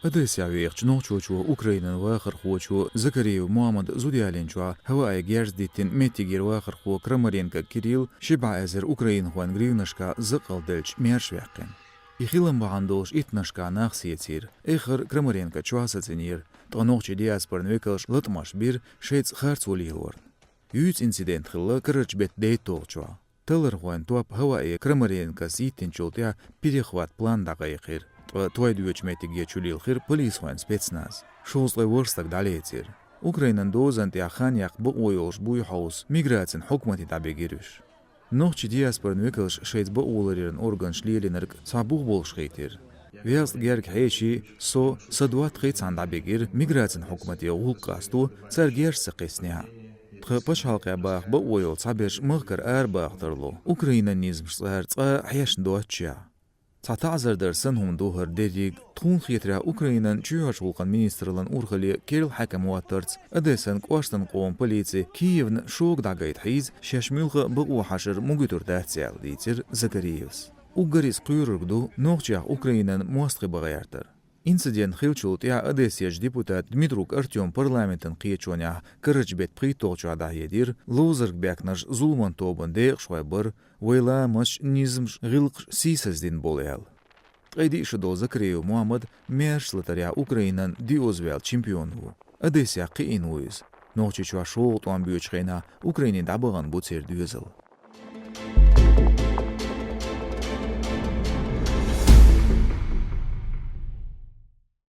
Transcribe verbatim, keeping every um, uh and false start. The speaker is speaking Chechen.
Одессехь вехачу нохчочо Украинан вахархочо Закариев Мухьаммада зуда ялийначохь Хавайе герз диттина меттигера вахархо Крамаренко Кирилла ши бӀе эзар украинхойн гривнашкахь закъалделлачу маьрша ваьккхина. И хилам бахьана долуш иттаннашкахь нах сецира, эххар Крамаренко чохь сацийнера, ткъа нохчийн диаспоран векалша латамаш бира шайца харцо лелорна. Юьйцу инцидент хилла карарчу беттан дейтталгӀачохь. Талархойн топ Хавайе Крамаренкос йиттинчул тӀаьхьа перехват план дӀакхайкхира, ткъа той доьдучу меттиге чулилхира полисхойн спецназ. Шовзткъе ворхӀ стаг дӀалецира. Украинан дозанна тӀехь хан яккха бакъо йолуш буй хьовса, миграцин хьукмате дӀабигира уьш. Нохчийн диаспоран векалша шайца бакъо ларъяран органаша лелийнарг цхьа бух болуш хийтира. Везткъа гергга хьеший, со, сан доттагӀий цхьаьна дӀабигира миграцин хьукмате гӀуллакх къасто, цара герз ца кхиссинехь. Тхан пачхьалкхехь баха бакъо йолу цхьаберш махкара арабаха тарло, Украинан низамаш цара цкъа а хьешна доццушехь. Цхьа таӀзар дар санна хӀума ду хӀара дерриг. Тхуна хетарехь, Украинан чоьхьарчу гӀуллакхийн министраллин урхалле керла хьаькам хӀоттарца Одессан кӀоштан къоман полици Киевна шога дӀагайта хьийза, шаьш муьлхха а бакъо хьашар ма гуьтур дац аьлла, дийцира Закариевс. Уггар иза кхоьрург ду нохчех Украинан мостагӀий бан гӀертар. Инцидент хиллачул тӀаьхьа Одессерчу депутат Дмитрук Артём парламентан кхечонехь карарчу беттан пхийтталгӀачохь дӀахьедира, ловзаргбаьхкинарш зуламан тобанан декъашхой бара, вайн ламасташ, низамаш, гӀиллакхаш сийсаздина болу аьлла. Ткъе диъ шо долу Закариев Мухьаммад маьрша латарехь Украинан диозаваьлла чемпион ву. Одессехь кхиийна ву иза. Нохчийчохь шолгӀа тӀом боьдучу хенахь Украине дӀабахана бу церан доьзал.